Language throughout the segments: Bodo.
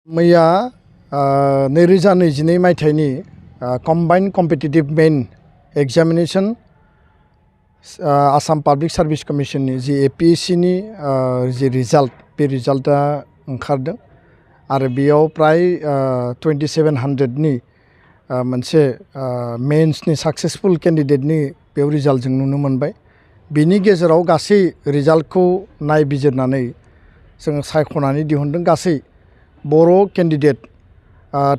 मैया 2022 मायथाइनि कम्बाइन्ड कम्पिटिटिभ मेइन एग्जामिनेशन आसाम पाब्लिक सार्भिस कमिशननि जि APSC नि जि रिजाल्ट बे रिजाल्टआ ओंखारदों आरो बेयाव प्राय 2700 नि मोनसे मेन्सनि सक्सेसफुल केन्डिडेटनि बेयाव रिजाल्ट जों नुनो मोनबाय। बिनि गेजेराव गासै रिजाल्टखौ नायबिजिरनानै जों सायख'नानै दिहुनदों गासै बर' केन्डिडेट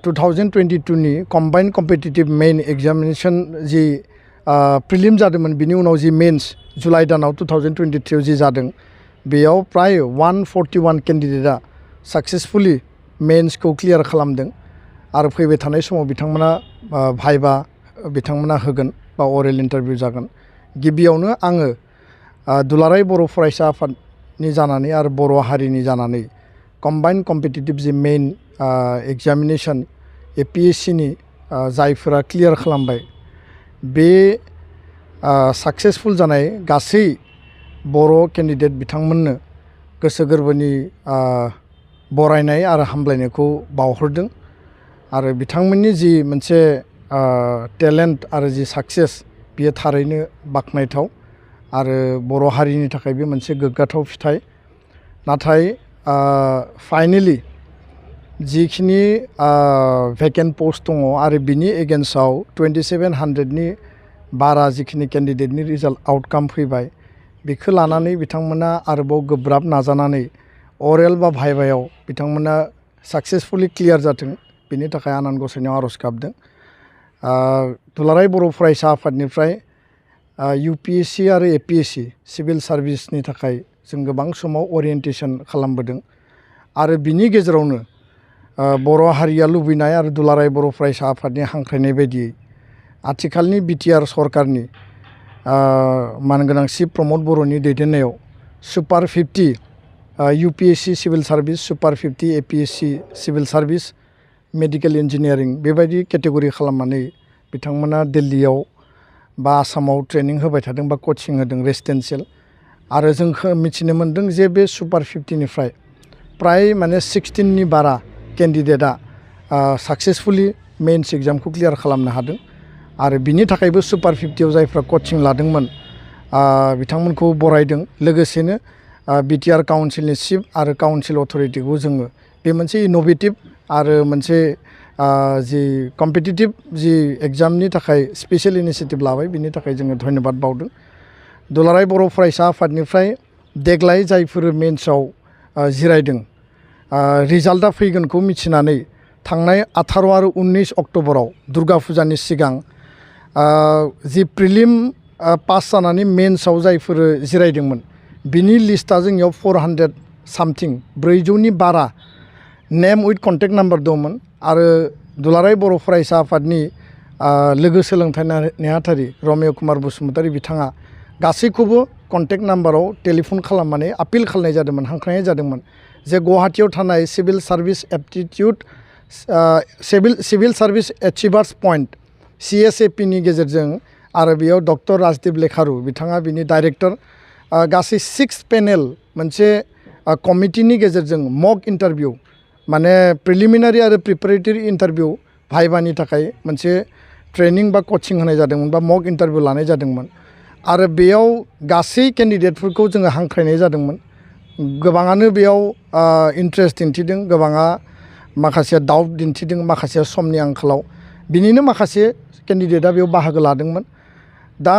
2022 नि कम्बाइन्ड कम्पिटिटिभ मेइन एग्जामिनेशन जि प्रिलिम जादोंमोन बिनि उनाव जि मेन्स जुलाइ दानाव 2023 जि जादों बेयाव प्राय 141 केन्डिडेटआ सक्सेसफुली मेन्सखौ क्लियार खालामदों आरो फैबाय थानाय समाव बिथांमोना भाइबा बिथांमोना होगोन बा अरेल इन्टारभिउ जागोन। गिबियावनो आङो दुलाराय बर' फरायसा आफादनि जानानै आरो बर' हारिनि जानानै कम्बाइन्ड कम्पिटिटिभ जि मेइन एग्जामिनेशन APSC नि जायफोरा क्लियार खालामबाय बे सक्सेसफुल जानाय गासै बर' केन्डिडेट बिथांमोननो गोसो गोरबोनि बरायनाय आरो हामलायनायखौ बावहरदों आरो बिथांमोननि जि मोनसे टेलेन्ट आरो जि सक्सेस बियो थारैनो बाख्नायथाव आरो बर' हारिनि थाखाय बे मोनसे गोग्गाथाव फिथाइ। नाथाय फाइनेलि जिखिनि भेकेन्ट पस्ट दङ आरो बिनि एगेन्स्टआव 2700 नि बारा जिखिनि केन्डिडेटनि रिजाल्ट आउटकाम फैबाय बेखौ लानानै बिथांमोना आरोबाव गोब्राब नाजानानै अरेल बा भाइभायाव बिथांमोना सक्सेसफुली क्लियार जाथों बिनि थाखाय आनान गसाइनियाव आर'ज गाबदों। दुलाराय बर' फरायसा आफादनिफ्राय UPSC आरो APSC सिभिल सार्भिसनि थाखाय जों गोबां समाव अरियेन्टेसन खालामबोदों आरो बिनि गेजेरावनो बर' हारिया लुबैनाय आरो दुलाराय बर' फरायसा आफादनि हांख्रायनाय बायदियै आथिखालनि BTR सरकारनि मानगोनां चिफ प्रमद बर'नि दैदेननायाव super 50 UPSC civil service super 50 APSC civil service medical engineering बेबायदि केटेगरि खालामनानै बिथांमोना दिल्लीयाव बा आसामाव ट्रेनिं होबाय थादों बा कचिं होदों रेसिडेन्सियेल आरो जों मिथिनो मोन्दों जे बे सुपार 50 निफ्राय प्राय माने 16 नि बारा केन्डिडेटआ सक्सेसफुली मेन्स एग्जामखौ क्लियार खालामनो हादों आरो बिनि थाखायबो सुपार 50 आव जायफ्रा कचिं लादोंमोन बिथांमोनखौ बरायदों। लोगोसेनो BTR काउन्सिलनि चिफ आरो काउन्सिल अथरिटिखौ जोङो बे मोनसे इन'भेटिभ आरो मोनसे जि कम्पिटिटिभ जि एग्जामनि थाखाय स्पेसियेल इनिसिएटिभ लाबाय बिनि थाखाय जोङो धन्यबाद बावदों। दुलाराय बर' फरायसा आफादनिफ्राय देग्लाय जायफोर मेन्सआव जिरायदों रिजाल्टआ फैगोनखौ मिथिनानै थांनाय 18 आरो 19 अक्ट'बराव दुर्गा फुजानि सिगां जि प्रिलिम पास जानानै मेन्सआव जायफोर जिरायदोंमोन बिनि लिस्टआ जोंनियाव 400 सामथिं 400नि बारा नेम उइथ कन्टेक्ट नाम्बार दंमोन आरो दुलाराय बर' फरायसा आफादनि लोगो सोलोंथाइ नेहाथारि रमेश कुमार बसुमतारी बिथाङा गासैखौबो कन्टेक्ट नाम्बाराव टेलिफन खालामनानै आपिल खालामनाय जादोंमोन हांख्रायनाय जादोंमन जे गुवाहाटीयाव थानाय civil service aptitude civil service achievers point CSAP नि गेजेरजों आरो बेयाव डक्टर राजदीप लेखारु बिथाङा बिनि डाइरेक्टर गासै 6 पेनेल मोनसे कमिटिनि गेजेरजों मक इन्टारभिउ माने प्रिलिमिनारि आरो प्रिपेरेटरि इन्टारभिउ भाइभानि थाखाय मोनसे ट्रेनिं बा कचिं होनाय जादोंमोन बा मक इन्टारभिउ लानाय जादोंमोन आरो बेयाव गासै केन्डिडेटफोरखौ जोङो हांख्रायनाय जादोंमोन। गोबाङानो बेयाव इन्ट्रेस्ट दिन्थिदों गोबाङा माखासे डाउट दिन्थिदों माखासे समनि आंखालाव बिनिनो माखासे केन्डिडेटआ बेयाव बाहागो लादोंमोन। दा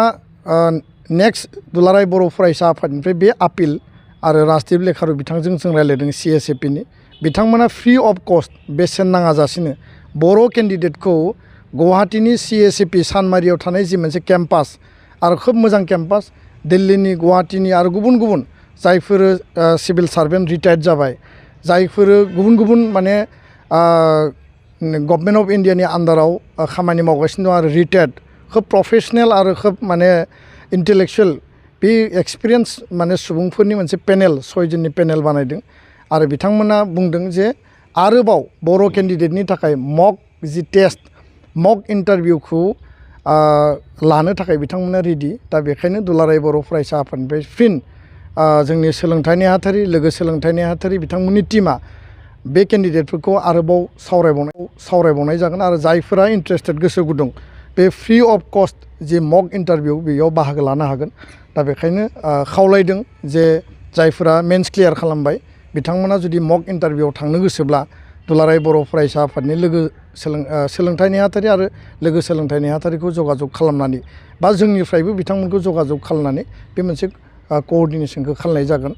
नेक्स्ट दुलाराय बर' फरायसा आफादनिफ्राय बे आपिल आरो राजदीप लेखारु बिथांजों जों रायज्लायदों CSAP नि बिथांमोना फ्रि अफ कस्ट बेसेन नाङाजासिनो बर' केन्डिडेटखौ गुवाहाटीनि CSAP सानमारियाव थानाय जि मोनसे केम्पास आरो खोब मोजां केम्पास दिल्लीनि गुवाहाटीनि आरो गुबुन गुबुन जायफोर सिभिल सार्भेन्ट रिटायार्ड जाबाय जायफोर गुबुन गुबुन माने गभर्नमेन्ट अफ इन्डियानि आन्डाराव खामानि मावगासिनो दं आरो रिटायार्ड खोब प्रफेसनेल आरो खोब माने इन्टेलेक्सुवेल बे एक्सपिरियेन्स माने सुबुंफोरनि मोनसे पेनेल 6 जननि पेनेल बानायदों आरो बिथांमोना बुंदों जे आरोबाव बर' केन्डिडेटनि थाखाय मक जि टेस्ट मक इन्टारभिउखौ लानो थाखाय बिथांमोना रेडि। दा बेखायनो दुलाराय बर' फरायसा आफादनिफ्राय फिन जोंनि सोलोंथाइ नेहाथारि लोगो सोलोंथाइ नेहाथारि बिथांमोननि टीमा बे केन्डिडेटफोरखौ आरोबाव सावरायबावनाय जागोन आरो जायफोरा इन्टारेस्टेड गोसो गुदुं बे फ्रि अफ कस्ट जि मक इन्टारभिउ बेयाव बाहागो लानो हागोन। दा बेखायनो खावलायदों जे जायफोरा मेन्स क्लियार खालामबाय बिथांमोना जुदि मक इन्टारभिउआव थांनो गोसोब्ला दुलाराय बर' फरायसा आफादनि सोलोंथाइ नेहाथारि आरो लोगो सोलोंथाइ नेहाथारिखौ जगाजग खालामनानै बा जोंनिफ्रायबो बिथांमोनखौ जगाजग खालामनानै बे मोनसे कअर्डिनेसनखौ खालामनाय जागोन।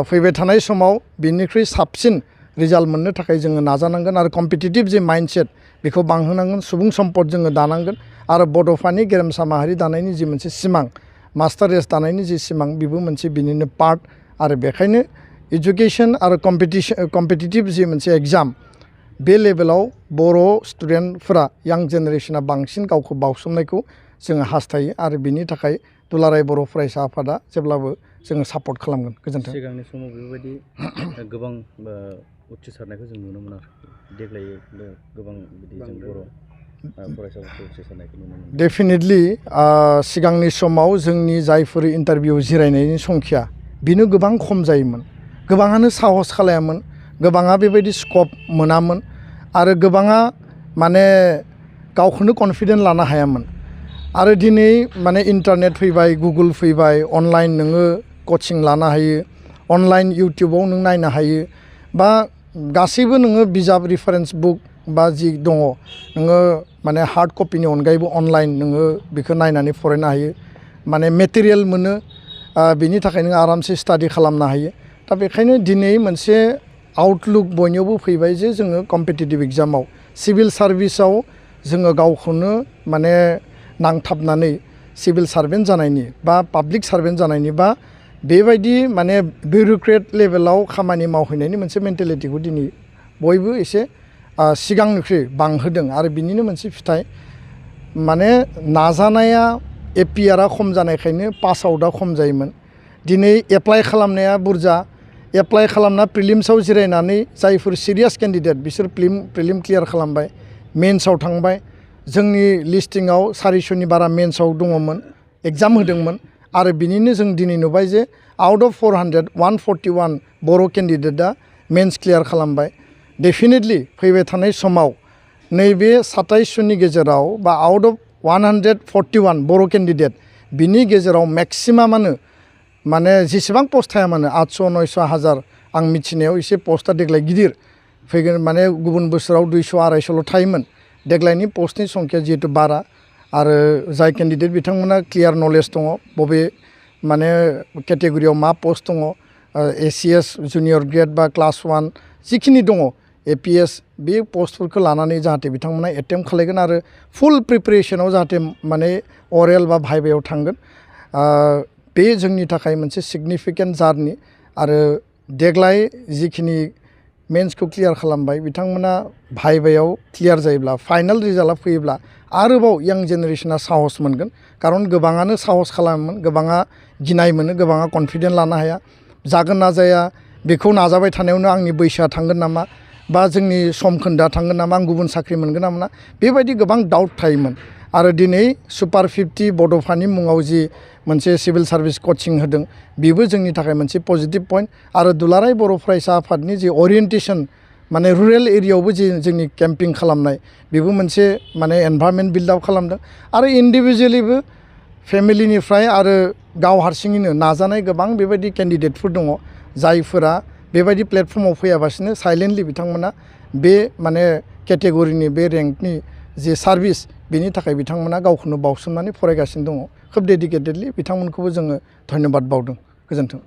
फैबाय थानाय समाव बिनिख्रुइ साबसिन रिजाल्ट मोननो थाखाय जोङो नाजानांगोन आरो कम्पिटिटिभ जे माइन्डसेट बेखौ बांहोनांगोन, सुबुं सम्पद जोङो दानांगोन आरो बड'फानि गेरेमसा माहारि दानायनि जि मोनसे सिमां, मास्टार रेस दानायनि जि सिमां बेबो मोनसे बिनिनो पार्ट। आरो बेखायनो एजुकेसन आरो कम्पिटिटिभ जि मोनसे एग्जाम बे लेभेलाव बर' स्टुडेन्टफोरा यां जेनेरेसना बांसिन गावखौ बावसोमनायखौ जोङो हास्थायो आरो बिनि थाखाय दुलाराय बर' फरायसा आफादा जेब्लाबो जोङो सापर्ट खालामगोन। गोजोन्थों। सिगांनि समाव बेबायदि गोबां उथ्रिसारनायखौ जों नुनो मोनाखै, देग्लाय गोबां बिदि जों बर' फरायसाफोरखौ उथ्रिसारनायखौ नुनो मोनो। डेफिनेटलि सिगांनि समाव जोंनि जायफोर इन्टारभिउ जिरायनायनि संख्या बेनो गोबां खम जायोमोन, गोबाङानो साहस खालायामोन, गोबाङा बेबायदि स्कप मोनामोन आरो गोबाङा माने गावखौनो कनफिडेन्ट लानो हायामोन। आरो दिनै माने इन्टारनेट फैबाय, गुगोल फैबाय, अनलाइन नोङो कचिं लानो हायो, अनलाइन इउटिउबाव नों नायनो हायो बा गासैबो नोङो बिजाब रिफारेन्स बुक बा जि दङ नोङो माने हार्ड कपिनि अनगायैबो अनलाइन नोङो बेखौ नायनानै फरायनो हायो, माने मेटेरियेल मोनो, बिनि थाखाय नों आरामसे स्टाडि खालामनो हायो। दा बेखायनो दिनै मोनसे आउटलुक बयनियावबो फैबाय जे जोङो कम्पिटिटिभ एग्जामाव सिभिल सार्भिसाव जोङो गावखौनो माने नांथाबनानै सिभिल सार्भेन्ट जानायनि बा पाब्लिक सार्भेन्ट जानायनि बा बेबायदि माने बिउरोक्रेट लेभेलाव खामानि मावहैनायनि मोनसे मेन्टेलिटिखौ दिनै बयबो एसे सिगांनिख्रुइ बांहोदों आरो बिनिनो मोनसे फिथाइ माने नाजानाया एपिआरआ खम जानायखायनो पास आउटआ खम जायोमोन। दिनै एप्लाइ खालामनाया बुरजा, एप्लाइ खालामना प्रिलिम्सआव जिरायनानै जायफोर सिरियास केन्डिडेट बिसोर प्रिलिम क्लियार खालामबाय, मेन्सआव थांबाय। जोंनि लिस्टिंआव 400नि बारा मेन्सआव दङमोन, एग्जाम होदोंमोन आरो बिनिनो जों दिनै नुबाय जे आउट अफ 400 141 बर' केन्डिडेटआ मेन्स क्लियार खालामबाय। डेफिनेटलि फैबाय थानाय समाव नैबे 27 गेजेराव बा आउट अफ 141 बर' केन्डिडेट बिनि गेजेराव मेक्सिमामानो माने जेसेबां पस्ट थाया मानो 800 900 1000 आं मिथिनायाव एसे पस्टआ देग्लाय गिदिर फैगोन, माने गुबुन बोसोराव 200 250ल' थायोमोन। देग्लायनि पस्टनि संख्या जिहेतु बारा आरो जाय केन्डिडेट बिथांमोना क्लियार नलेज दङ बबे माने केटेगरियाव मा पस्ट दङ, एसिएस जुनियर ग्रेड बा क्लास 1 जिखिनि दङ एपिएस बे पस्टफोरखौ लानानै जाहाथे बिथांमोना एटेम्प्ट खालायगोन आरो फुल प्रिपेरेसनाव जाहाथे माने अरेल बा भाइभायाव थांगोन। बे जोंनि थाखाय मोनसे सिगनिफिकेन्ट जार्नि आरो देग्लाय जिखिनि मेन्सखौ क्लियार खालामबाय बिथांमोना भाइभायाव क्लियार जायोब्ला फाइनाल रिजाल्टआ फैयोब्ला आरोबाव यां जेनेरेसना साहस मोनगोन। खारन गोबाङानो साहस खालामोमोन, गोबाङा गिनाय मोनो, गोबाङा कनफिडेन्ट लानो हाया, जागोन ना जाया बेखौ नाजाबाय थानायावनो आंनि बैसोआ थांगोन नामा बा जोंनि सम खोन्दोआ थांगोन नामा, आं गुबुन साख्रि मोनगोन ना मोना, बेबायदि गोबां डाउट थायोमोन। आरो दिनै सुपार 50 बड'फानि मुङाव जि मोनसे सिभिल सार्भिस कचिं होदों बेबो जोंनि थाखाय मोनसे पजिटिभ पइन्ट। आरो दुलाराय बर' फरायसा आफादनि जि अरियेन्टेसन माने रुरेल एरियायावबो जि जोंनि केम्पिं खालामनाय बेबो मोनसे माने एनभायरनमेन्ट बिल्ड आप खालामदों। आरो इन्डिभिजुवेलिबो फेमिलिनिफ्राय आरो गाव हारसिङैनो नाजानाय गोबां बेबायदि केन्डिडेटफोर दङ जायफोरा बेबायदि प्लेटफर्माव फैयाबासिनो साइलेन्टलि बिथांमोना बे माने केटेगरिनि बे रेंकनि जे सार्भिस बेनि थाखाय बिथांमोना गावखौनो बावसोमनानै फरायगासिनो दङ। खोब डेडिकेटेडलि बिथांमोनखौबो जोङो धन्यबाद बावदों। गोजोन्थों।